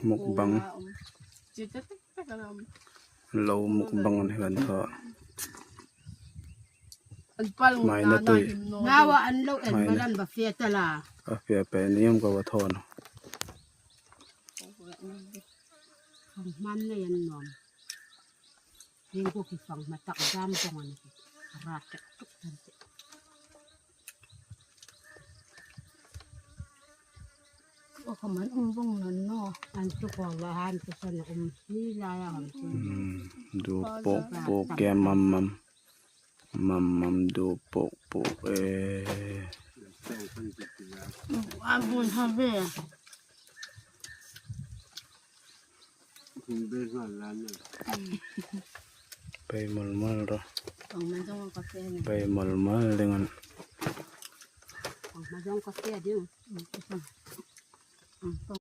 Mukbang lo mukbang an hian kha hmaina tui hmaina a fiah peh niam ka va thawn. Duh pawh pawh ke mam mam mam mam duh pawh pawh eeee. Pai mal mal rawh pai mal mal ding an.